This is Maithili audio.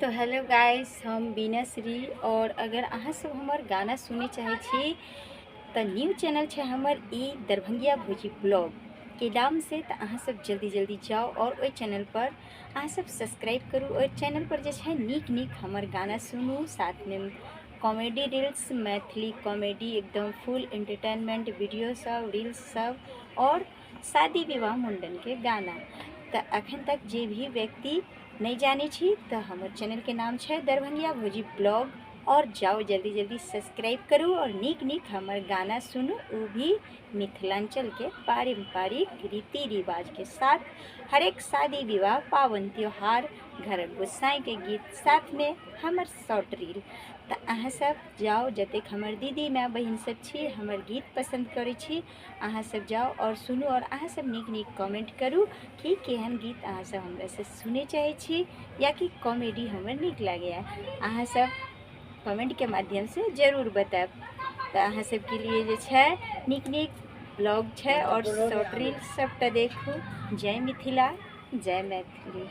तो हेलो गाइस, हम बीना श्री। और अगर अहाँ सब हमर गाना सुनै चाहै छी तऽ न्यू चैनल छै हमर ई दरभंगिया भौजी ब्लॉग के नाम से। तऽ अहाँ सब जल्दी जल्दी जाउ और ओहि चैनल पर अहाँ सब सब्सक्राइब करू। ओहि चैनल पर जे छै नीक नीक हमर गाना सुनू, साथमे कॉमेडी रील्स, मैथिली कॉमेडी, एकदम फुल एंटरटेनमेंट वीडियो सब, रील्स सब और शादी विवाह मुंडन के गाना। तऽ अखन तक जे भी व्यक्ति नहि जानै छी तऽ हमर चैनलके नाम छै दरभंगिया भौजी ब्लॉग। और जाउ जल्दी जल्दी सब्सक्राइब करू और नीक नीक हमर गाना सुनू, ओ भी मिथिलांचलके पारम्परिक रीति रिवाजके साथ, हरेक शादी विवाह पाबनि त्योहार घरक गोसाइके गीत, साथमे हमर शॉर्ट रील। तऽ अहाँ सब जाउ, जतेक हमर दीदी माय बहिन सब छी, हमर गीत पसन्द करै छी, अहाँ सब जाउ और सुनू और अहाँ सब नीक नीक कमेंट करू कि केहन गीत अहाँ सब हमरा से सुनै चाहै छी या कि कॉमेडी हमर नीक लागैए। अहाँ सब कमेंटके माध्यमसँ जरूर बतायब। तऽ अहाँ सबके लिए जे छै नीक नीक ब्लॉग छै और शॉर्ट रील, सबटा देखू। जय मिथिला, जय मैथिली।